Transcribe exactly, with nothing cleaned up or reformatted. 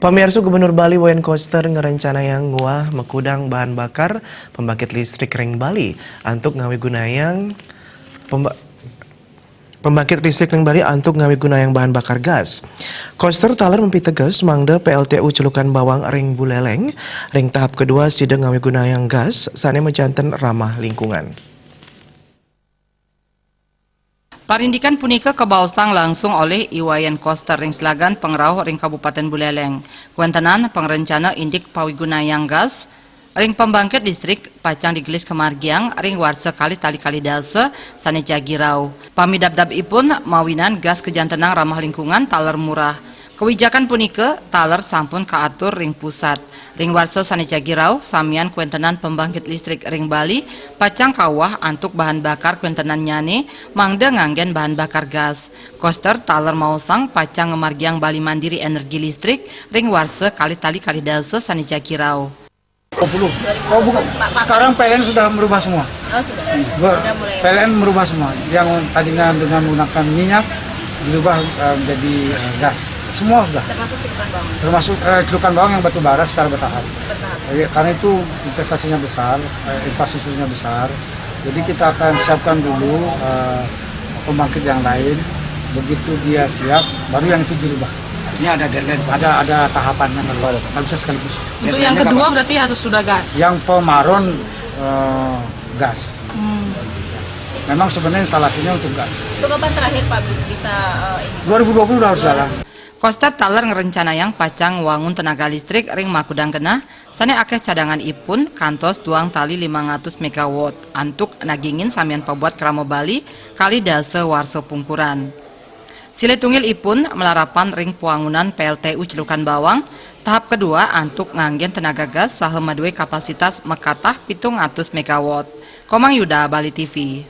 Pamiarsa, Gubernur Bali Wayan Koster ngarencanayang nguah makudang bahan bakar pembangkit listrik ring Bali antuk ngawigunayang pemba-, pembangkit listrik ring Bali antuk ngawigunayang bahan bakar gas. Koster taler mapiteges mangda P L T U Celukan Bawang ring Buleleng ring tahap kedua sida ngawigunayang gas sane majanten ramah lingkungan. Parindikan punika kabaosang langsung olih I Wayan Koster ring Selagan Pangrauh ring Kabupaten Buleleng. Kawentenan pangrencana indik pawigunayang gas ring pembangkit listrik pacang digelis kamargiang ring warsa kalih tali kalih dasa sane jagi rauh. Pamidabdabipun mawinan gas kajantenang ramah lingkungan taler murah. Kawijakan punika taler sampun kaatur ring pusat. Ring warsa sane jagi rauh, samian kawentenan pembangkit listrik ring Bali pacang kauwah antuk bahan bakar kawentenannyane mangda nganggen bahan bakar gas. Koster taler maosang pacang ngamargiang Bali mandiri energi listrik ring warsa kalih tali kalih dasa sane jagi rauh. Dua puluh. Oh, bukan. Sekarang P L N sudah merubah semua. Oh, sudah. Sudah mulai. P L N merubah semua. Yang tadinya dengan menggunakan minyak dirubah, eh, menjadi, eh, gas. Semua sudah. Termasuk Celukan Bawang. Termasuk, eh, Celukan Bawang yang batu bara secara bertahap. Bertahap. Iya, karena itu investasinya besar, eh, infrastrukturnya besar. Jadi kita akan siapkan dulu, eh, pembangkit yang lain. Begitu dia siap, baru yang itu dirubah. Artinya ada deadline, Pak? Ada, ada tahapannya, nggak bisa sekaligus. Untuk yang kedua berarti harus sudah gas? Yang Pemaron, eh, gas. Hmm. Memang sebenarnya instalasinya untuk gas. Itu kapan terakhir, Pak, bisa, eh, ini? Dua ribu dua puluh udah harus jalan. Koster taler ngrencanayang pacang wangun tenaga listrik ring makudang genah, sane akeh cadanganipun kantos duang tali limang atus megawatt, antuk nagingin samian pabuat krama Bali kalih dasa warsa pungkuran. Silih tunggilipun malarapan ring pawangunan P L T U Celukan Bawang tahap kedua antuk nganggen tenaga gas saha madue kapasitas makatah pitung atus megawatt. Komang Yuda, Bali T V.